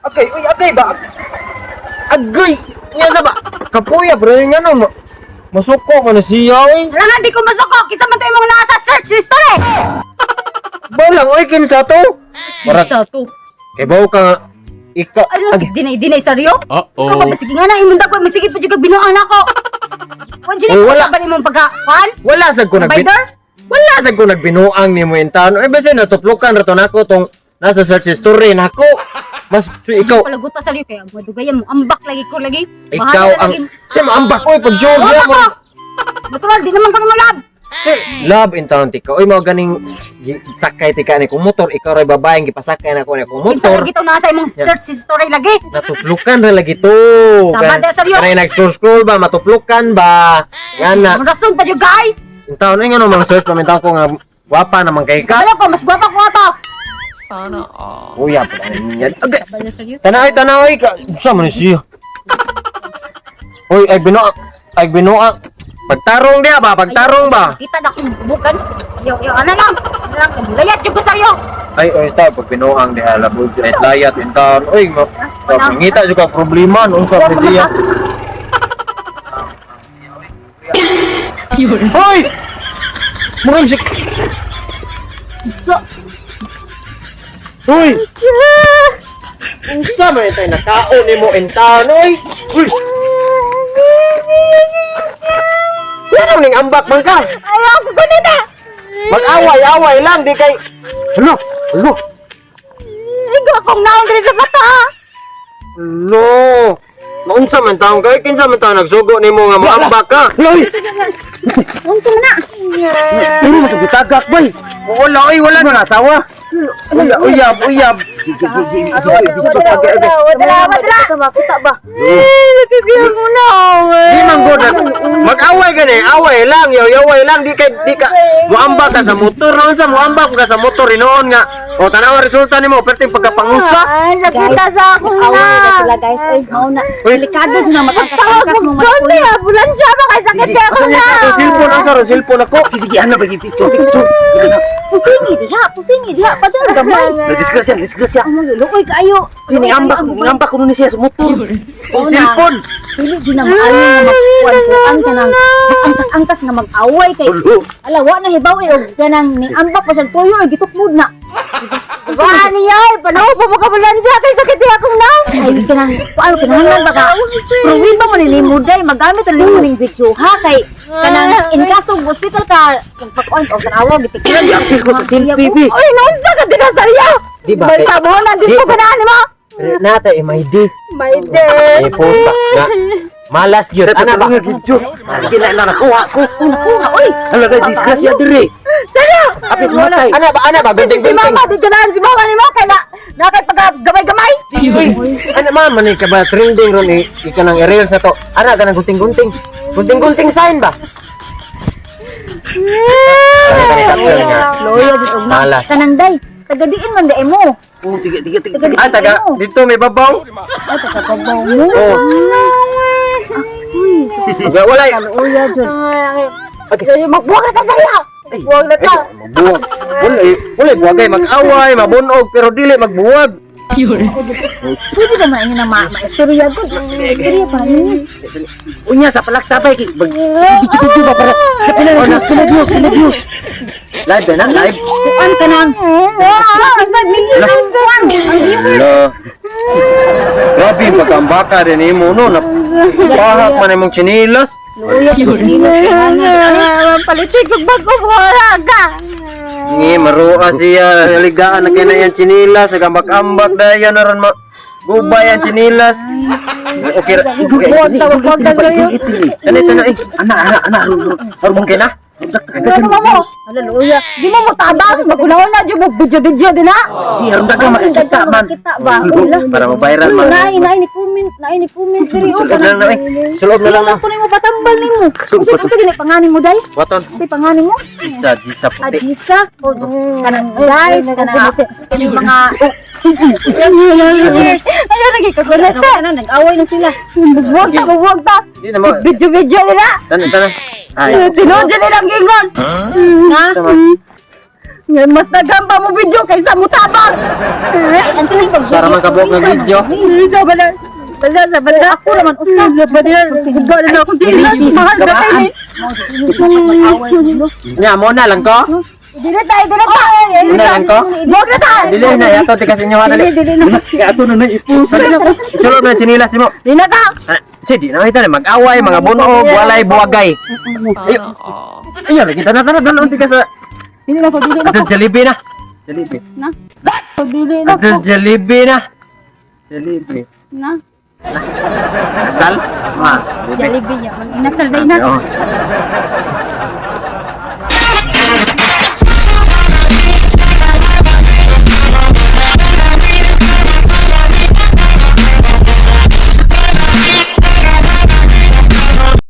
Agay, uy, agay ba? Agay! Nga sa ba? Kapuya, pero yung ano, masuko ko na siya, uy. Wala nga, di ko masuko. Kinsa man to imong nasa search history. Balang, uy, kinsa to? Murag, Kinsa to? kay bawo ka nga, ika, Ano, agay. dinay-dinay sa Rio? Uh-oh. Ikaw ba, sige nga na, imong dagko, may sige pa jud kag binuang nako. Wan jud Uy, wala. ba nimong pagka kuan? Wala sad ko nagbin... Provider? Wala sad ko nagbinuang ni mo in town. Uy, basta natuplukan rato nako tong nasa search history nako. Mas, so, ikaw, Palaguta sa Rio kay madugayan mo ambak lagi ko lagi. ikaw Bahala na ang... lagi. Siya maambak, uy, pag joke, Wala ko. Natural, di naman ko nimo love. Love in town tika. Uy, mao ganing sakay tika ni kong motor, ikaw ray babaeng gipasakay na ko ni kong Kinsa motor. lagi to nasa imong search history lagi. Natuplukan ra lagi to. Sama da sa iyo. Kanay nag-scroll scroll ba, matuplukan ba? Nga na. Ang rason pa jud kay. In town ay ngano mga search pamintaw ko nga gwapa naman kay ka. Kala ko mas gwapa ko ato. Kuya pa yan. Agay. Bala sa Rio. Tanay tanay ka. Sa man siya. Uy, ay binuang. Ay binuang. Pagtarong diya ba? Pagtarong ba? Kita na akong bukan. Yo yo ana lang. Ana lang layat jud ko sa Rio. Ay, oy, ta pag binuang diha labod ay layat in town. Uy, ma mangita jud ka problema no sa siya. Hoy! Murag si So, Uy! Unsa man tay nakaon nimo in town, oy? Uy! Ano ning ambak man ka? Ayaw ko ganita. Mag-away-away lang di kay Hello! Hello! Ikaw akong naong diri sa mata. Hello! Maunsa man taon kay kinsa man taon nagsugo nimo nga moambak ka? Loy! Unsa man na? Pero mo gitagak bay. Wala oy, wala Ano na asawa? Uyab, uyab, uyab. Wala, wala, wala. Kita ba? Di man gud mag-away gani, away lang, yaw-yaway lang di kay di ka moambak ka sa motor, unsa moambak ka sa motor hinuon nga. O tanaw ang resulta nimo, perting pagkapangusa. Ay, sakita sa akong na. Away na sila guys. Ay, mao na. Uy. Delikado jud na Tawag matangkas mo mo konti, ambulansya ba kay sakit sa akong na. Ang cellphone, asa ron cellphone ako. Sige, ana ba picture picture. Sige na. Pusingi diha, pusingi diha padung gamay. Disgrasya, disgrasya. Ang mga luoy kaayo. Ini ambak, ni ambak kuno ni siya sa motor. Ang cellphone. Dili jud na maayo nga magkuan-kuan ka nang angkas-angkas nga mag-away kay Ulo. ala wa na hibaw eh og kanang ni ambak pa siya tuyo og gitukmod na. Ba niya, palubo mo ka ambulansya kay sakit sa akong na. Ay kanang kuan kinahanglan ba ka? Pruwin ba mo ni nimo day magamit ra nimo ning video ha kay kanang in kaso hospital ka pagkuan og tanawa gipicture. Giapil ko sa selfie bi. Oy, naunsa ka din sa Rio. Di ba, kay- Balta mo na Di dito ba- ka na nimo. Nata MID. My dear. Eh post ba nga malas gyud ana ba? Ana ba? Sige na na nakuha ko. Nakuha oy. Hala kay disgrasya dire. Sara. Apit matay. Ana ba gunting Si gunting. mama dito na si mama nimo kay na na kay pagka gamay-gamay. Uy, ana ma man ka ba trending ron eh, ika nang i-reel sa to. Ana ka nang gunting-gunting. Gunting-gunting sign ba? Ana ka ni capture nga. Loya jud og Malas. Kanang day, tagadiin man day mo. Oh, tiga tiga tiga. Tagadiin Ah, taga mo. dito may babaw. Ay, tagababaw mo. Oh. Uy, sus, Ga wala. kaluoya jud. Okay. Magbuwag na ka sa Rio. Magbuwag na ka. Magbuwag. Wala eh, wala buwagay mag-away, mabunog pero dili magbuwag. Pwede ka man na ma maistorya gud. Istorya pa ninyo. Unya sa palakta bay kay video ba para pila na views, pila views, pila views. Live ba na? Live? Kuan ka nang 1.5 million ang kuan ang viewers. Ala. Grabe yung pagkambaka din imo no. Pahak man imong tsinilas. Loya jud nila. Palitik og bago wala ka. Ngi maruha siya naligaan na kay na yan tsinilas nagambak-ambak dayon na ron ma gubay ang tsinilas. Okay ra. Huwag ta, huwag ta kayo. Ano ito na eh. Ana ana ana Okay na? Ano mo? Ala loya. Di mo mo tabang, magunahon na dyan mo video-video din na. Di aron daga makakita man. Kita ba? Ula. Para ma-viral Uy, man. naay naay ni comment, naay ni comment diri oh. Sulod na lang eh. Sulod na lang na. Sino ko nimo patambal nimo? Unsa unsa gani pangani mo day? Waton. Unsay pangani mo? Isa, Gisa puti. Ajisa o kanang guys kanang kanang mga viewers. Ayun, nagkikagulat Ano na nag-away na sila. Magbuwag ta, magbuwag ta. Di na mo. Video-video nila. Tana, tana. Ay. Tinuod dyan nilang gingon. Nga Tama. Ngayon mas nagamba mo video kaysa mo tabang. Ang tuwing pag Sara man kabuok ng video. Sa bala. Bala sa bala. Ako naman usab. Sa bala. Gala na ako dili. Mahal na kayo. Nya mo na lang ko. Dili tayo, dili tayo. Mo na lang ko. Huwag na tayo. Dili na yato tikas inyo ha dali. Dili na. Kaya ato na na ipus. Isulod na chinilas mo. Dili na ka. Ana, Che, di na kita na mag-away, mga bunog, walay buwagay. Ayo. Ayo, lagi tana tana dalo unti ka sa Dili na ko, dili na Adto ko. Jollibee na. Jollibee. Na. Dili na Adto ko. Jollibee na. Jollibee. Na. Sal? Ma. Jollibee niya. Inasal day na. Oh.